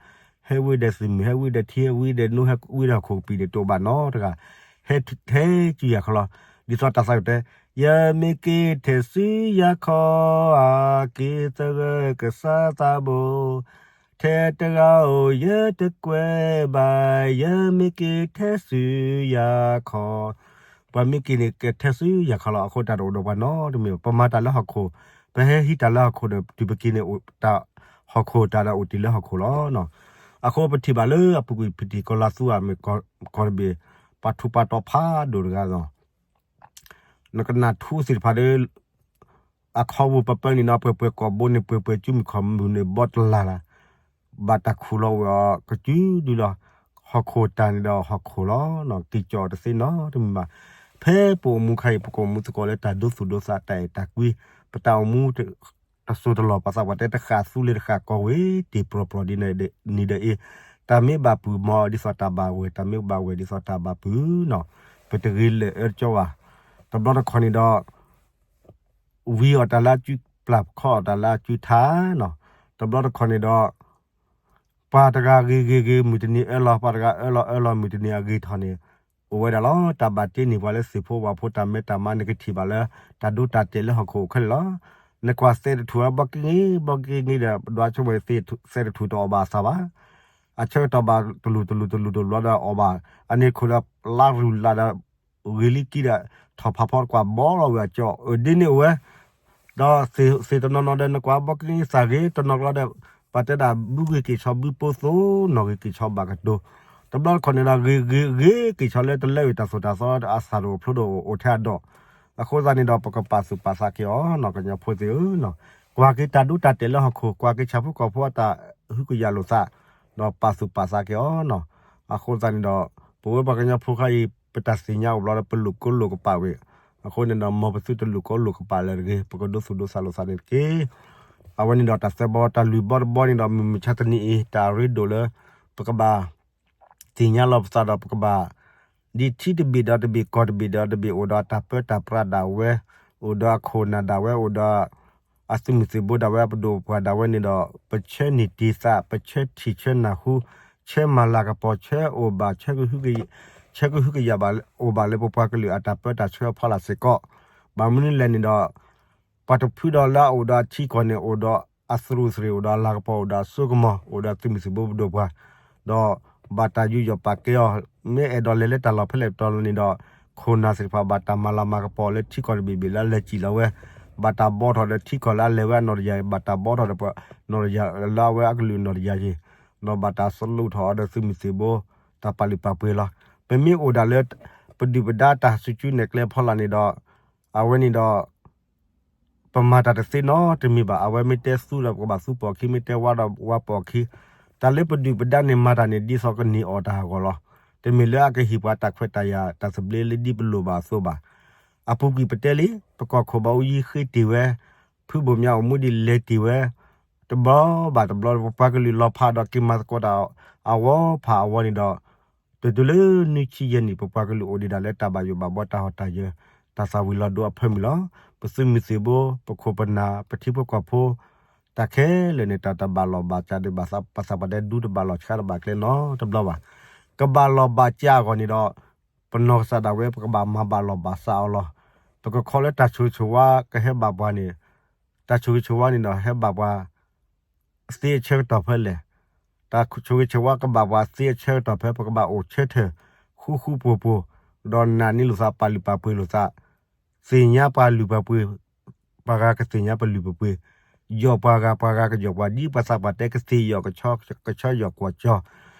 ဟဲဝံဒီးသုးမုၢ် ဟဲဝံဒီးထံ ဟဲဝံဒီးနိ ဟဲဝံဒီးဟီၣ်ခိၣ်ကပံာ်န့ၣ် တအိၣ်ဘၣ်နီတဂၤ ဟဲ ဟဲစုယၤခီလီၤ. ဒ်သိးတၢ်သးကတဲ ယမ့ၢ်က့ၤထဲဆူယၤခီဧါ က့ၤသဂၢၢ်ကစၢ်သးဘိ ထဲတဂၤဧိၤ ယတကွဲးဘၣ် ယမ့ၢ်က့ၤထဲဆူယၤခီ ပှၤမ့ၢ်က့ၤန့ၣ် ကထဲဆူယၤခီလီၤ. အဃိတၢ်တအိၣ်ဒီးပှၤနီတမံၤ ပမၤတၢ်လၢဟီၣ်ခိၣ် ပဟဲဟံးတၢ်လၢဟီၣ်ခိၣ်ဒီး တုၤပက့ၤန့ၣ် တၢ်ဟီၣ်ခိၣ်တၢ်ဒီးအိၣ်တ့ၢ်လၢဟီၣ်ခိၣ်လီၤ. အဃိပထံၣ်ဘၣ်လၢအပူၤကွံာ် ပထံၣ်ကီၤလါသူဧါ မ့ၢ်ကီၢ်တဘ့ၣ် ပှၤထူးပှၤတီၤဖးဒိၣ်တဂၤလီၤ. နကနၢ်ထူသ့ၣ်တဖၣ်ဒီး အခီပူၤပပၢန့ၣ်နီၤ ပှဲၤပှဲၤကိာ်ဘိန့ၣ် ပှဲၤပှဲၤစုမုၢ်ခီၣ်မုၢ်န့ၣ် ဘီတလၢ်လၢ် ဘၣ်တၢ်ခူၣ်လီၤဝဲအီၤ ကစုဒုလီၤ. ဟီၣ်ခိၣ်တၢ်န့ၣ်ဒီးဟီၣ်ခိၣ်လီၤ. က့ၤကၠီၣ်တသ့နီတမံၤဘၣ်. ဖဲပအိၣ်မူခါအံၤ ပကအိၣ်မူသကိးလၢတၢ်ဒိသူၣ်ဒိသး တၢ်အဲၣ်တၢ်ကွံ ပတၢ်အိၣ်မူ တစိၢ်တလီၢ် ပသးပှၢ်တဲ တဃၣ်သူလ့ၤတဃၣ်ကီဝ့ၤ တ့ၢ်ပြီၤပြီၤဒ်န့ၣ်ဒီးအံၤ, တၢ်မ့ၢ်ဘၣ်ပုၢ်မီၤဒ်သိးတၢ်ဘၣ်ဝဲၢ်, တၢ်မ့ၢ်ဘၣ်ဝဲၢ်ဒ်သိးတၢ်ဘၣ်ပုၢ်နီၤ, ပတဂ့ၤလၢာ်အၢတကၠီဘၣ်. တဘျီတခီၣ်န့ၣ်ဒီး ဝံအီၣ်တၢ်လၢအစုပျၢ် ခီအီၣ်တၢ်လၢအစုထါနီၤ. တဘျီတခီၣ်န့ၣ်ဒီး ပှၤတဂၤဂ့ၤဂ့ၤဂ့ၤ မုၢ်တနံၤအၢလီၤ, ပှၤတဂၤအၢလီၤအၢလီၤ မုၢ်တနံၤအဂ့ၤထီၣ်န့ၣ် အိၣ်ဝဲဒၣ်လီၤ. တၢ်ဘၣ်တ့န့ၢ်ပှၤလၢသ့ၣ်ဖိဝၣ်ဖိ တၢ်မဲတၢ်မါန့ၣ် ကထံၣ်ဘၣ်လၢ တၢ်ဒိတၢ်တဲာ်လၢဟီၣ်ခိၣ်အိၣ်ခဲလၢာ်လီၤ. နကွၢ်သဲတထူၣ်အဘီက့ၤဂ့ၤ ဘီက့ၤဂ့ၤဒီး ဒွးဆိကမိၣ်သဲတထူၣ်တအီၣ်ဘၣ်အသးဘၣ်. အဆၢကတီၢ်ဘၣ်တလူၢ်တလူၢ်တလူၢ်တလူၢ်လီၤဒီးအီၣ်ဘၣ်. အန့ၣ်ခိၣ်ဒီး လါရူၢ်လၢ်ဒီး ဂ့ၤလံကံဒီး ထီၣ်ဖးဖီတကွၢ်ဘီလီၤဝဲအကၠီ အဒ်န့ၣ်အိၣ်ဝဲ ဒီးသ့ၣ်တနီၤနီၤဒီး နကွၢ်ဘီက့ၤဂ့ၤသးဂ့ၤ တနီၤကျီဒီး ပှၤတဲဒၣ်ဘုဂ့ၤက့ၤဆီဘုပိသိနီၣ်ဂ့ၤက့ၤဆီဘၣ်ကတိၤ, တဘျီတခီၣ်န့ၣ်ဒီး ဂ့ၤဂ့ၤဂ့ၤက့ၤဆီလၢတလၢဝံၤတၢ်သိၣ်တၢ်သီဒီးအသၣ်တအိၣ်ဖျိဒီးအိၣ်ထဲအဒီး, အဃိသတးန့ၣ်ဒီး ပကပာ်သူၣ်ပာ်သးက့ၤအီၤနီၤ ကညီဖိသ့ၣ်ဧၢနီၤ, ကွၢ်က့ၤတၢ်ဒိတၢ်တဲာ်လၢဟီၣ်ခိၣ် ကွၢ်က့ၤဆၣ်ဖိကီၢ်ဖိအတၢ်ဟုကယာ်လိာ်သး, ဒီးပာ်သူၣ်ပာ်သးက့ၤအီၤနီၤ, အဃိသတးန့ၣ်ဒီး ပဝဲပှၤကညီဖိခါအံၤ ပတၢ်သ့ၣ်ညါအိၣ်ဘျီဒီး ပလိာ်ကိးလိာ်ကပာ်ဝဲ, အဃိန့ၣ်ဒီး မ်ပသုတလိာ်ကိးလိာ်ကပာ်လၢၤတဂ့ၤ, ပကဒိသူၣ်ဒိသးလိာ်သးန့ၣ်တက့ၢ်. အဝဲန့ၣ်ဒီးတၢ်သၢဘီတၢ်လွံၢ်ဘီတဘီန့ၣ်ဒီး မုၢ်မဆါတနံၤအံၤ တၢ်အရ့ဒိၣ်လၢ ပကဘၣ် သ့ၣ်ညါလီၤပသးဒီးပကဘၣ် ဒ်ထံတဘ့ၣ်ဒီးတဘ့ၣ် ကီၢ်တဘ့ၣ်ဒီးတဘ့ၣ် အိၣ်ဒီးအတၢ်ပၢတၢ်ပြးဒၣ်ဝဲ, အိၣ်ဒီးအခိၣ်နၢ်ဒၣ်ဝဲ အိၣ်ဒီး အသုးမုၢ်သံၣ်ဘိဒၣ်ဝဲ အပဒိၣ်ပပှၢ်ဒၣ်ဝဲန့ၣ်ဒီး ပဆၢန့ၢ်တ့ၢ်သး ပဆၢထံၣ်ဆၢနၢ်ဟူ ဆၢမၤလၤကပီၤ ဆၢအိၣ်ဘၣ် ဆၢကဟုကယာ်ဘၣ် အိၣ်ဘၣ်လၢပပှၤကလုာ်အတၢ်ပၢတၢ်ဆှၢအဖီလာ်စ့ၢ်ကီး, ဘၣ်မနုၤလဲၣ်န့ၣ်ဒီး ပှၤတဖုဒီးလၢအအိၣ်ဒီးအထံကီၢ်န့ၣ် အိၣ်ဒီးအသရူးသရ့း အိၣ်ဒီးအလၤကပီၤ အိၣ်ဒီးအစိကမီၤ အိၣ်ဒီးသုးမုၢ်သံၣ်ဘိပဒိၣ်ပှၢ်, ဒီးဘၣ်တၢ်ယူးယီၣ်ပာ်ကဲအီၤ, မ့ၢ်အဲၣ်ဒိးလဲၤလၢတၢ်လီၢ်ဖဲလဲၣ်ပတီၢ်လီၤန့ၣ်ဒီး ခိၣ်နၢ်သ့ၣ်တဖၣ်ဘၣ်တၢ်မၤလၤမၤကပီၤလၢထံကီၢ်တဘ့ၣ်ဘ့ၣ်လၢအလဲၤစံၣ်လီၤဝဲ, ဘၣ်တၢ်ဘှီထီၣ်ဒီးထံကီၢ်လၢအလဲၤဝဲအနီၢ်တယၢ်, ဘၣ်တၢ်ဘှီထီၣ်ဒီးပနီၢ်တယၢ်လၢအဝဲအကလုာ်နီၢ်တယၢ်က့ၤ, ဒီးဘၣ်တၢ်စလိထီၣ်အီၤဒီးသုးမုၢ်သံၣ်ဘိ တၢ်ပာ်လုၢ်ပာ်ပှ့ၤလီၤ. ပမ့ၢ်အိၣ်ဒၣ်လၢ ပဒုၣ်ပဒါတၢ်စုကၠူနဲၣ်ကျဲဖီလာ်န့ၣ်ဒီး အဝဲန့ၣ်ဒီး ပမၤတၢ်တသ့နီတမံၤဘၣ်. အဝဲမ့ၢ်တဲသူဒီးပကဘၣ်သူပိာ်အခံ, မ့ၢ်တဲဝါဒီးဝါပိာ်အခံ, တၢ်လၢပဒုၣ်ပဒါန့ၣ်မၤတၢ်န့ၣ် ဒ်သိးကန့ၢ်အီၣ်တၢ်အဂီၢ်လီၤ. တမ့ၢ်လၢအကဟ့ၣ်ပှၤတၢ်ခွဲးတၢ်ယာ်တၢ်သဘျ့လၢဒ်ပလိၣ်ဘၣ်အသိးဘၣ်. အပူၤကွံာ်ပတဲလံ, ပကီၢ်ခိၣ်ဘၣ်အူယံၤဃ့တ့ၢ်ဝဲ, ဖုဘိၣ်မၠးအိၣ်မူဒံးလဲၤတ့ၢ်ဝဲ, တဘျီဘၣ်တဘျီ ပပှၤကလုာ်လီၤဖးဒီးက့ၤမၤသကိးတၢ်အဝီဖးအဝီန့ၣ်ဒီး တုၤတုၤလၢနွံဆံယဲၢ်နံၣ် ပပှၤကလုာ်အိၣ်ဒံးဒၣ်လၢတၢ်ဘၣ်ယိၣ်ဘၣ်ဘှီ တၢ်ဟီၣ်တၢ်ယၢၤ တၢ်သၣ်ဝံၤလီၤဒိအဖၢမုၢ်လီၤ. ပသုးမုၢ်သံၣ်ဘိ, ပခိၣ်ပနၢ်, ပထံဖိကီၢ်ဖိ တၢ်ခဲလၢာ်န့ၣ် တၢ်တဘၣ်လီၢ်ဘၣ်စးဒီး ပသးပှၢ်တဲဒူတဘၣ်လီၢ်ဆှါတဘၣ်ကျဲနီတဘျီဘၣ်. ကဘၣ်လီၢ်ဘၣ်စးအဂီၢ်န့ၣ်ဒီး ပနီၢ်ကစၢ်ဒၣ်ဝဲ ပကဘၣ်မၤဘၣ်လီၢ်ဘၣ်စးအီၤလီၤ. ပကခီလၢတၢ်ဆိၣ်ဂ့ၤဆိၣ်ဝါကဟဲဘၣ်ပှၤန့ၣ် တၢ်ဆိၣ်ဂ့ၤဆိၣ်ဝါန့ၣ်ဒီးဟဲဘၣ်ပှၤ သ့အဆၢကတီၢ်ဖဲလဲၣ်. တၢ်ဆိၣ်ဂ့ၤဆိၣ်ဝါကဘၣ်ပှၤသ့အဆၢကတီၢ်ဖဲ ပကဘၣ်အိၣ်ဆၢထၢၣ် ဃူဃူဖိးဖိး, ဒီးနာ်န့ၢ်လိာ်သး ပာ်လုၢ်ပာ်ပှ့ၤလိာ်သး, သ့ၣ်ညါပှၤလုၢ်ပှၤပှ့ၤ, ပှၤဂၤကသ့ၣ်ညါပလုၢ်ပပှ့ၤ, ယီၣ်ပှၤဂၤ ပှၤဂၤကယီၣ်ပှၤ ဒ်ပှၤသးပှၢ်တဲကသ့ၣ်ယီၣ်ကဆီ ကဆီယီၣ်ကွီၢ်ကၠီ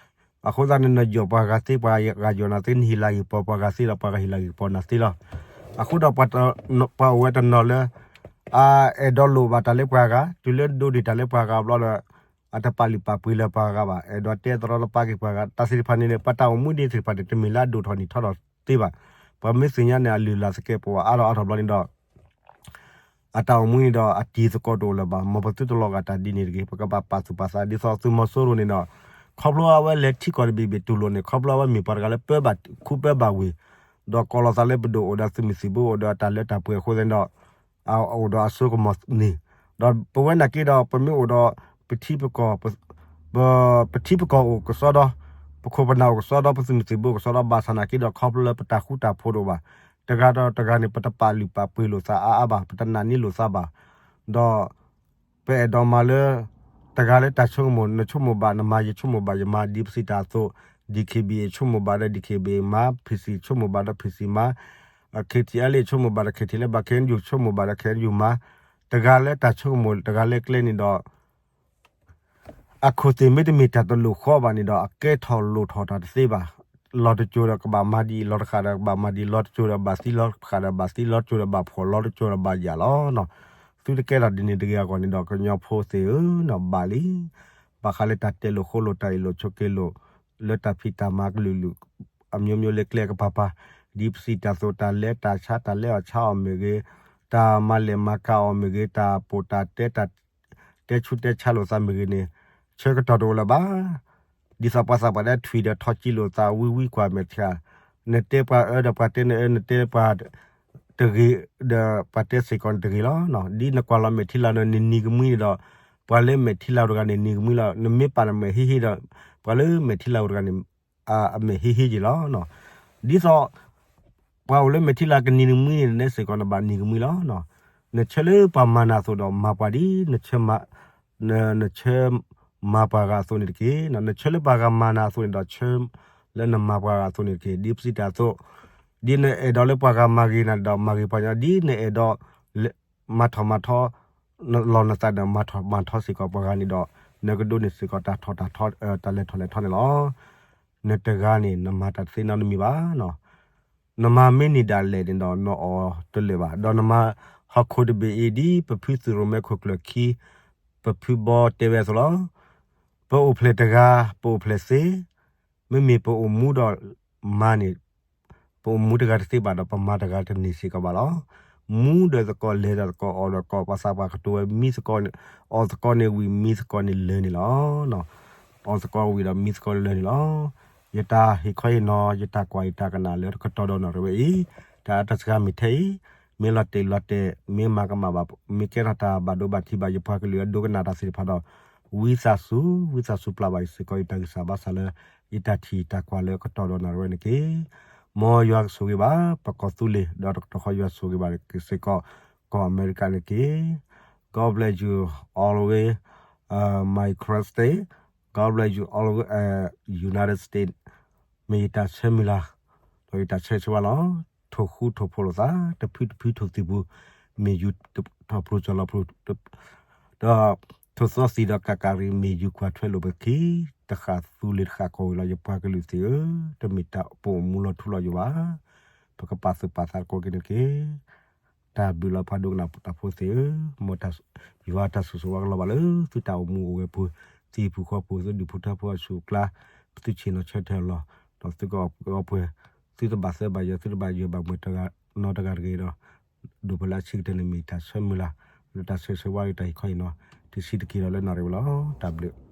အဃိသတးန့ၣ် နယီၣ်ပှၤဂၤသ့ ပှၤဂၤယီၣ်နၤသ့ နဟ့ၣ်လၤက့ၤပီၤပှၤဂၤသ့ဒီး ပှၤဂၤဟ့ၣ်လၤက့ၤပီၤနၤသ့လီၤ. အဃိဒီး ပှၤအိၣ်ဝဲတနီၤလၢ အအဲၣ်ဒိးလိၣ်ဘၣ်တၢ်လၢပှၤဂၤ, တုၤလၢဒိးန့ၢ်တၢ်လၢပှၤဂၤဘျီဒီး အတပာ်လုၢ်ပာ်ပှ့ၤလၢပှၤဂၤဘၣ်, အဲၣ်ဒိးတဲသရီလၢပာ်က့ၤပှၤဂၤ, တၢ်သ့ၣ်တဖၣ်န့ၣ်န့ၣ် ပတၢ်အိၣ်မူဒ်သ့ၣ်တဖၣ်န့ၣ် တမ့ၢ်လၢအဒိၣ်ထီၣ်န့ၢ်ထီၣ်သ့ဘၣ်. ပမ့ၢ်သ့ၣ်ညါန့ၣ် အလုၢ်အလၢ်သကဲာ်ပဝးအါထီၣ်အါထီၣ်ဘျီန့ၣ်ဒီး အတၢ်အိၣ်မူန့ၣ်ဒီးအတံၤသကိးတအိၣ်လၢၤဘၣ်. မ်ပသုတလီၤဂာ်တၢ်ဒ်န့ၣ်တဂ့ၤ, ပကဘၣ်ပာ်သူၣ်ပာ်သး ဒ်သိးသုးမီၤစိရိၤန့ၣ်ဒီး ခီဖျိအဝဲလဲၤထံကီၢ်တဘ့ၣ်ဘ့ၣ်တူၢ်လိာ်န့ၣ် ခီဖျိအဝဲမ့ၢ်ပှၤတဂၤလၢပၢဘၣ်ခူပၢဘၣ်ဝ့ၢ်, ဒီးကိးလီၤသးလၢပဒိၣ်အိၣ်ဒီးသုးမုၢ်သံၣ်ဘိ အိၣ်ဒီးတၢ်လၢတၢ်ပှဲၤအဃိသတးဒီး အအိၣ်ဒီးအစိကမီၤန့ၣ်, ဒီးပဝဲနာ်က့ဒီး ပမ့ၢ်အိၣ်ဒီး ပထံပကီၢ် ပ ပထံပကီၢ်အိၣ်ကစီဒီ, ပခိၣ်ပနၢ်အိၣ်ကစီဒီ, ပသုးမုၢ်သံၣ်ဘိအိၣ်ကစီဒီ, ဘၣ်ဆၣ်နာ်က့ဒီး ခီဖျိလၢပတၢ်ဃူတၢ်ဖိးတအိၣ်ဘၣ်. တဂၤဒီးတဂၤန့ၣ် ပတပာ်လုၢ်ပာ်ပှ့ၤလိာ်သးအါအါဘၣ်, ပတနာ်န့ၢ်လိာ်သးဘၣ်. ဒီး ပအဲၣ်ဒိးမၤလၢ တဂၤလၢတၢ်ဆိကမိၣ် နဆိကမိၣ်ဘၣ်နမၤ ယဆိကမိၣ်ဘၣ်ယမၤ, ဒ်ပစံးတၢ်အသိး DKBA ဆိကမိၣ်ဘၣ်ဒီး DKBA မၤ, PC ဆိကမိၣ်ဘၣ်ဒီး PC မၤ, KTLA ဆိကမိၣ်ဘၣ်ဒီး KTLA ဘၣ်, KNU ဆိကမိၣ်ဘၣ်ဒီး KNU မၤ, တဂၤလၢတၢ်ဆိကမိၣ် တဂၤလၢကျဲန့ၣ်ဒီး အခိၣ်သ့ၣ်မ့တမ့ၢ်တၢ်တလိၣ်ဃီဘၣ်န့ၣ်ဒီး အကဲထီၣ်လိၣ်ထီၣ်တၢ်တသ့ဘၣ်. လီၤတစိၤဒီးကဘၣ်မၤဒ်အံၤ, လီၤတဃာ်ဒီးကဘၣ်မၤဒ်အံၤ, လီၤတစိၤဒီးဘၣ်သံ, လီၤတဃာ်ဒီးဘၣ်သံ, လီၤတစိၤဒီးဘၣ်ဖှီၣ်, လီၤတစိၤဒီးဘၣ်ယာ်လီၤ. သုတကဲထီၣ်ဒ်န့ၣ်တဂ့ၤအဂီၢ်န့ၣ်ဒီး ကညီဖိသ့ၣ်ဧၢ, ဘၣ်လံ. ဘၣ်ဃးလၢတၢ်တဲလိာ်ဃိလိာ် တၢ်အ့ၣ်လိာ်ဆိးက့လိာ် လၢတၢ်ဖံးတၢ်မၤကလုာ်ကလုာ် အမျိုးမျိုး လၢကျဲကပၤပၤ, ဒ်ပစံးတၢ်အသိး တၢ်လဲၤတၢ်ဆါ တၢ်လဲၤအီၣ်ဆါအီၣ်မ့ၢ်ဂ့ၤ, တၢ်မၤလဲၢ်မၤကၤအီၣ်မ့ၢ်ဂ့ၤ, တၢ်ပိာ်တၢ်တဲ တၢ်တဲဆူးတဲဆါလိာ်သးမ့ၢ်ဂ့ၤန့ၣ် ဆၢကတီၢ်တအိၣ်လၢၤဘၣ်. ဒ်သိးပှၤသးပှၢ်လၢထွံၣ်ဒီးထီၣ်ကံလိာ်သးဝံဝံကွၢ်မဲာ်တခါ, နတဲပှၤအၢဒီးပှၤတဲနအၢ, နတဲပှၤတဂ့ၤဒီးပှၤတဲစ့ၢ်ကီးနတဂ့ၤလီၤ. ဒ်နကွၢ်လီၤမဲာ်ထံလၤဒီးနနံၤကမှံန့ၣ်ဒီး ပှၤလၢမဲာ်ထံလၤတဂၤန့ၣ် နံၤကမှံလီၤ. နမ့ၢ်ပာ်နမဲာ်ဟ့ဟ့ဒီး ပှၤလၢမဲာ်ထံလၤတဂၤန့ၣ် အမဲာ်ဟ့ဟ့က့ၤလီၤ. ဒ်သိး ပှၤအိၣ်လၢမဲာ်ထံလၤကနံၤကမှံန့ၣ် နဲစ့ၢ်ကီးနဘၣ်နံၤကမှံလီၤ. နဆၢလၢပှၤမၤနၤအသိးဒီးမၤပှၤဒ် နဆၢ နဆၢမၤပှၤဂၤအသိးန့ၣ်တက့ၢ်. နဆၢလၢပှၤဂၤမၤနၤအသိးန့ၣ်ဒီး ဆၢလၢနမၤပှၤဂၤအသိးန့ၣ်တက့ၢ်. ဒ်ပစံးတၢ်အသိး, ဒ်နအဲၣ်ဒိးလၢပှၤဂၤမၤဂ့ၤနၤဒီး မၤဂ့ၤပှၤညီ, ဒ်နအဲၣ်ဒိး မၤထီၣ်မၤထီ လီၤနသးဒီး မၤထီၣ်မၤထီစ့ၢ်ကီးပှၤဂၤန့ၣ်ဒီး နကဒိးန့ၢ်စ့ၢ်ကီးတၢ်ထီၣ်တၢ်ထီ တၢ်လဲၤထီၣ်လဲၤထီန့ၣ်လီၤ. နတဂၤန့ၣ် နမၤတၢ်တသ့နီတမံၤဘၣ်. နမၤမ့ၢ်န့ၢ်ဒၣ်လဲာ်န့ၣ်ဒီး နအီၣ်တလၢာ်ဘၣ်. ဒီးနမၤဟီၣ်ခိၣ်တဘ့ၣ်အံၤ ဒ်ပဖုသ့ၣ်ရိၣ်မဲခိၣ်ကျၢၢ်ခံ ပဖုဘီတဲဝဲအသိးလီၤ. ပအိၣ်ဖျဲၣ်တဂၤ ပအိၣ်ဖျဲၣ်သ့, မ့မ့ၢ်ပအိၣ်မူဒီးမၤန့ၣ် ပအိၣ်မူတဂၤတသ့ဘၣ်ဒီး ပမၤတဂၤတန့ၢ်စ့ၢ်ကီးဘၣ်လီၤ. မူဒီးသကိး လဲၤဒီးသကိး အီၣ်ဒီးသကိး ပှၤသးပှၢ်ကတိၤဝဲ မံသကိးန့ၣ် အီၣ်သကိးန့ၣ်ဝံၤ မံသကိးန့ၣ်လၢာ်န့ၣ်လီၤ. အီၣ်သကိးဝံၤဒီးမံသကိးလၢာ်န့ၣ်လီၤ. ယတၢ်ဟ့ၣ်ခီဟ့ၣ်နီၤ ယတၢ်ကွၢ်ယတၢ်ကနၣ်လၢတကတီၢ်ဒီးနီၣ်ရံၣ်ဝဲအံၤ တၢ်အတၢ်စှၤမ့ၢ်ထဲအံၤ မ့ၢ်လီၤတဲာ်လီၤတဲာ် မ့ၢ်မၤကမၣ်ဘၣ် မ့ၢ်ကဲထီၣ်တၢ်ဘၣ်ဒိဘၣ်ထံးဘၣ်ယပှၤကလုာ်အဒိကနၣ်တၢ်သ့ၣ်တဖၣ်ဒီး ဝံသးစူၤ ဝံသးစူၤပျၢ်ဘၣ်ယစ့ၢ်ကီး ယတၢ်ဂံၢ်စၢ်ဘါစၢ်လၢ ယတၢ်ထံၣ်တၢ်ကွၢ်လၢကတီၢ်ဒီးနီၣ်ရံၣ်ဝဲန့ၣ်တက့ၢ်. မ်ယွၤကဆိၣ်ဂ့ၤဘၣ် ပကီၢ်သူလ့ၤ ဒီးတကတီၢ်ဃီယွၤဆိၣ်ဂ့ၤဘၣ်က့ၤစ့ၢ်ကီး ကီၢ်အမဲရကၤန့ၣ်တက့ၢ်. God bless you always, uh, my Christian. God bless you always, uh, United States. မ့ၢ်ယတၢ်ဆၢမုၢ်လၢ် ဒီးယတၢ်ဆၢဂ့ၤဆၢဝါလီၤ. ထိၣ်ဃူထိၣ်ဖိးလိာ်သး တဖုတဖုထိၣ်သံၣ်ပူၤ မ့ၢ်ယူၤထီၣ်ပျိၤစီၤလီၤပျိၤ ဒီးထိၣ်သီသံၣ်ဒီးကးကးရံၣ် မ့ၢ်ယူၤကွၢ်ထွဲလိာ်ပခံ တဃၣ်သူလ့ၤတဃၣ်ကီၢ်ဝံၤလီၤ. ယပှၤကလုာ်သ့ၣ်ဧၢ, တမ့ၢ်တၢ်ပအိၣ်မူလီၤထူလီၤယိာ်ဘၣ်. ပကပာ်သူၣ်ပာ်သးကိးက့ၤန့ၣ်တက့ၢ်. တၢ်ဘျုးလီၤပှၤဒိကနၣ်တၢ်ဖိသ့ၣ်ဧၢ, မ်ယွၤတၢ်ဆိၣ်ဂ့ၤဆိၣ်ဝါကလီၤဘၣ်လၢသုတၢ်အိၣ်မူအိၣ်ဂဲၤပူၤ, သံၣ်ပူၤဃီပူၤ သုဒူၣ်ဖိထၢဖိအဆူၣ်အကျါ, သုဆ့ၣ်နီၤဆၢထၢၣ်လီၤ, ဒီးသုကအီၣ်ပှဲၤအီပှဲၤ, သုတဘၣ်သၢဘၣ်ယဲၢ် သုတဘၣ်ယဲၢ်ဘၣ်မုာ်တဂၤနီတဂၤတဂ့ၤဒီး, ဒိၣ်ပလၢအဆံးကတၢၢ်န့ၣ် မ့ၢ်တၢ်ဆၢမုၢ်လၢ်, လၢတၢ်ဆၢဂ့ၤဆၢဝါ လၢတၢ်ဟ့ၣ်ခီဟ့ၣ်နီၤ, တဆံးတက့ၢ်ဒီးလၢနီၣ်ရံၣ်ဝဲလီၤ. တၢ်ဘျုး